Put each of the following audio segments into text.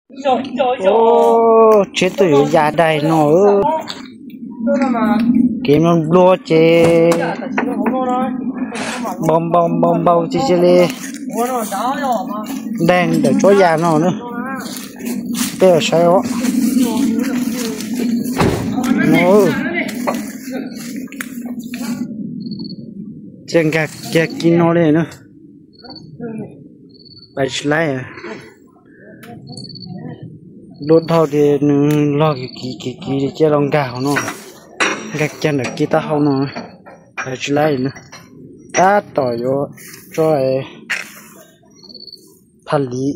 Tsheb tuaj yuav ya daig no. Kev npluag ces npau npau npau npau cia cia li daig ntawm tsob ya no na. Peb saib os. Cia nkag kiag kiag no li na. Pais tsis laib. Lub dhau ces nws log kiv kiv kiv kiv li cia los nkag hauv no, nkag kiag ntawm kiag taub hau no, pais tsis laib na. Tab tom yuav tso phaj liv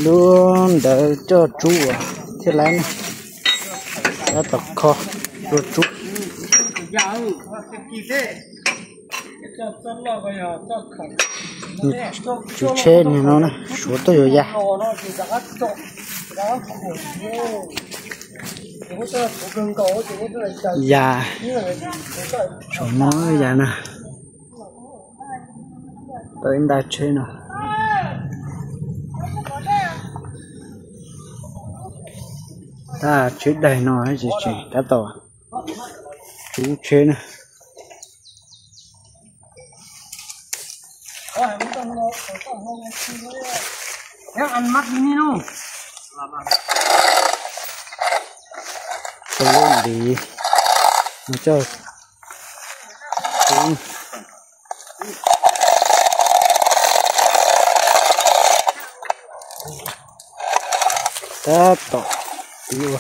lub ntawd coj tsub thiaj laib na. Tab tom kho cua tsub. Tus tsheb niag no na, Suav tuaj yuav ya. Ya, saum no ya na. Tau ib nta tsheb no. Tab tsheb daig no ces tseem tab tom tsub tsheb na. Tau lub ntiv no coj tsub. Tab tom tiv ua.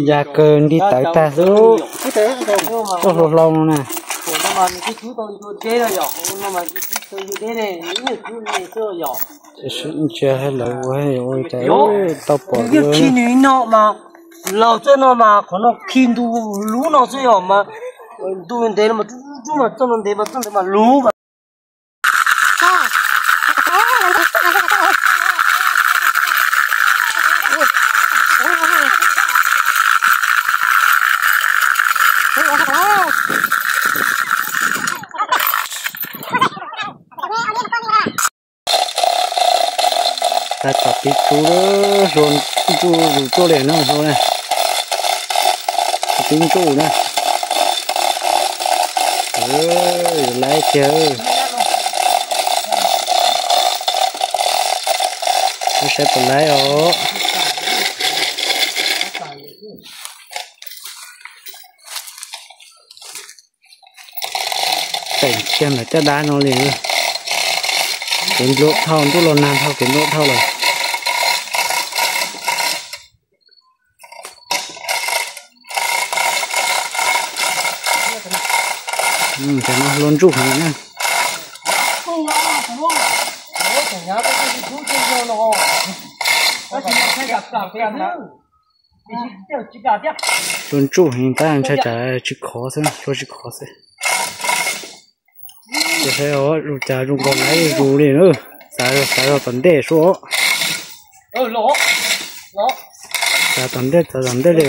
Ya kawg nti tawv tag xwb. Tuaj hlau hlau no na. Ntsia lawv ua ua cas tau pom khi nws no mas, laus txoj no mas qhov no khi ntu lub no xwb yog mas, ntu ntev no mas tub tub mas txoj no ntev mas txoj ntev mas luv mas. Tab tom tib tsub, hlua ntsuj zus tuaj li no hlua na. Tib ntsuj na. Laib kiag. Saib puas laib os. Teem kiag ntawm caj dab no li. Kev npluav dhau, ntuj los nag dhau, kev npluav dhau lawm. Cov no hlua ntsuj heev na. Hlua ntsuj heev tab ntshai tsam tsis khov xwb, hlua tsis khov xwb. Ces saib os, ua cas zoo nkaus laib zus li na. Xav, xav zog tom ntej sub. Xav tom ntej, xav tom ntej li.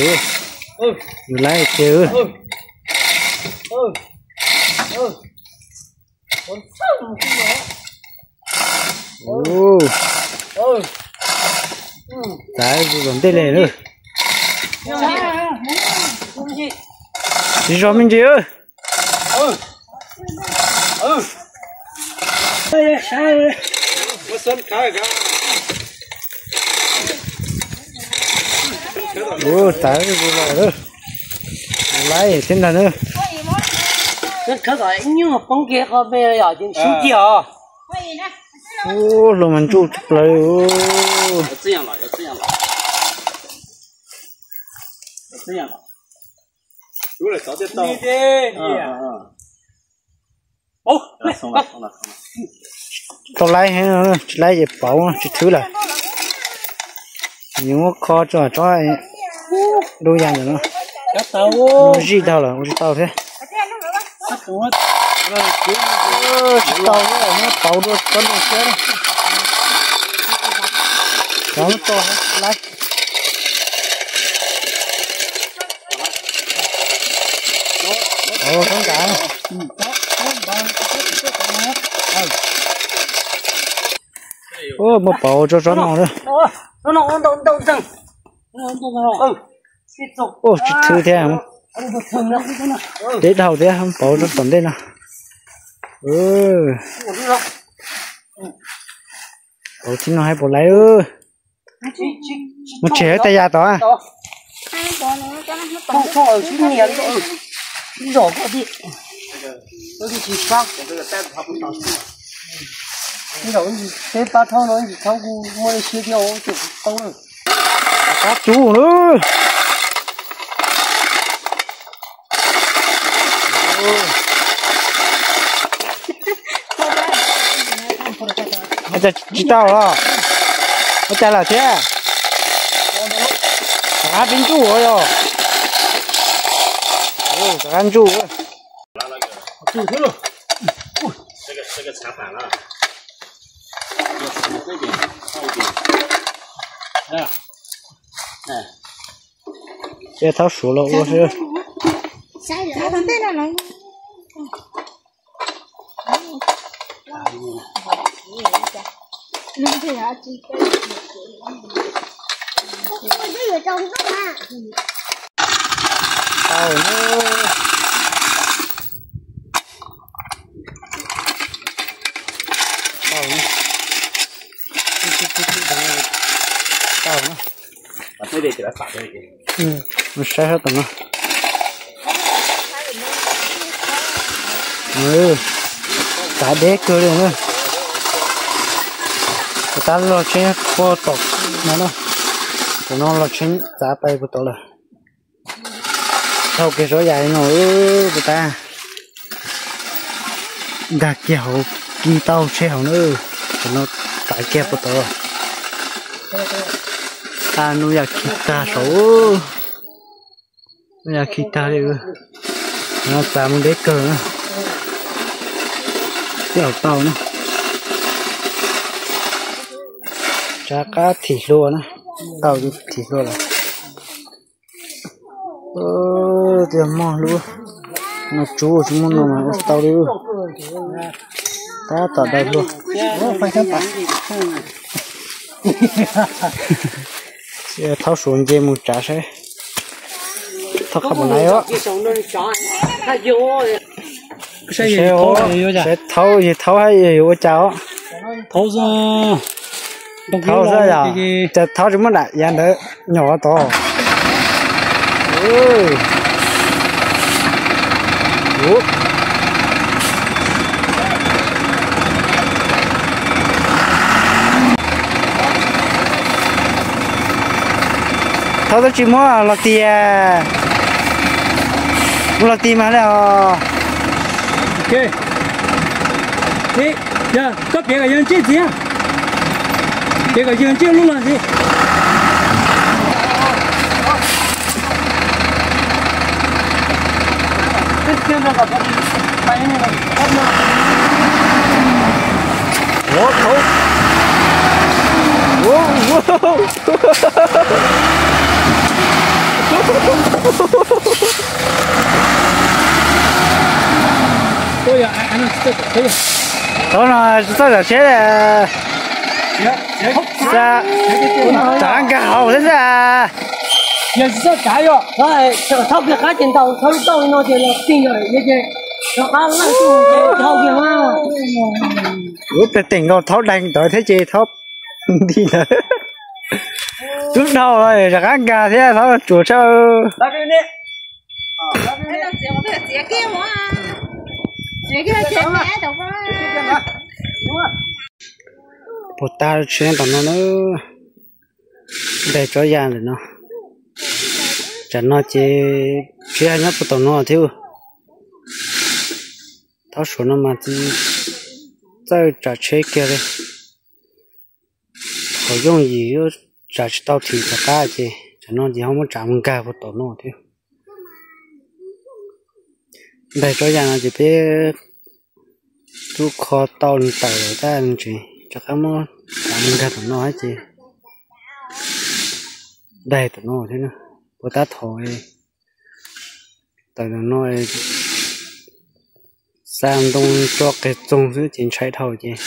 Nws laib kiag. Xav zus tom ntej li na. Tsis zog me ntsis. Ua tawv zus los laib thiab ntag na. Hlua mas ntsuj tshaj plaws. Tau laib, tsis laib ces pauv tsis thwb lawm. Nws muab kho tso tsob dub ya ntawm no. Zij dhau lawm ua tsis tau thiab. Tsis tau, muab pauv dua tsob ntoo thiab. Cov to laib. Pauv tsob nkav. Muab pauv tsob tsob no lawm. Tsis thwb thiab. Deb dhau thiab, pauv tsob tom ntej no. Pauv tib no hais pauv laib. Mus tsev tas yas tod. Peb pab thaub no tsis thaub kuv muaj siab thiab tau. Qab cub lawm. Ua cas tsis tau los? Ua cas lawm thiab? Rov qab pib ntsuj ua yog. Rov qab ntsuj. Ces thaub suav los ua xwb. Tau na. Tau na. Mus saib sab tom no. Txav deb kawg li na. Puas tab los tsheb puag tom no na. Tom no los tsheb txav pais puag tod lawm. Dhau kiag tsob yas li no, puas tab nkag kiag hauv, kis tau tsheb hauv na. Tom no txav kiag puag tod. Tab hnub yam khi tag saud. Hnub yam khi tag li. Txav mus deb kawg na. Tib haum tau na. Tsav qab thim hlua na. Tau thim hlua lawm. Tias mog lub no tsub tsis muaj no mas ua tsis tau li. Tab tom daws hlua. Thaub suav nce mus tsav saib. Thaub qab mus naiv os. Saib thaub, yog thaub hab yog yuav ua cas os. Thaub xwb yog, cas thaub tsis muab dam yav ntawd nyom tod. Thaub twb tsis muab los tis, muab los tis mas li os. Koj piav kom yawg ntsib ntxiv, piav kom yawg ntsib lub log ntxiv. Thaub no tsis txawj zam tsheb, rov qab nkag hauv thiab xwb. Ua pem teem nkaus thaub deeg ntawd thiab ces thaub nti ntawd. Tub dhau rov qab nkag thiab thaub tsuas tshaj. Puas tag tsheb tom no na. Ntes tsob ya ntawm no. Tsam no ces tsheb nyob puag tom no thiab. Thaub suav no mas txiv, txawj tsav tsheb kiag li. Thaum yooj yim tsav tsis tau thim rov qab ces tsam no ces ho muab tsav mus nkag puag tom no thiab. Daig tsob yas no ces peb twb kho tau nws tawm lawm tab sis rov qab muab tsav mus nkag tom no thiab ces daig tom no thiab. Puas tab thaum tawm tom no xa ntoo tso qis txoog xwb ces ntshai dhau ces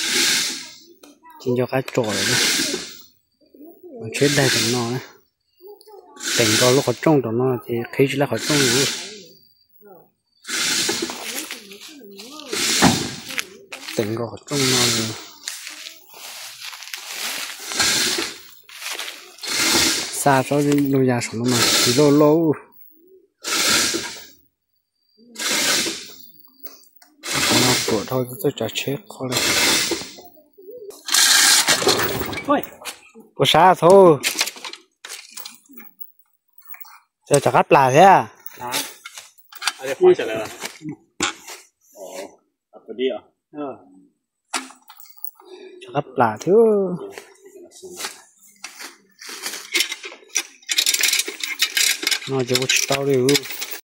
tsis nco qab tso lawm. Tsheb daig tom no, teem nkaus lub qhov rooj tom no ces qhib tsis laj qhov rooj li. Teem nkaus qhov rooj no, xa tsob ntoo yas saum no mas tsis loj loj. Qhov no ruam dhau txawj tsav tsheb qhov li. Puas sab thaub? Rov qab plam thiab. Rov qab plam thiab. No ces ua tsis tau li.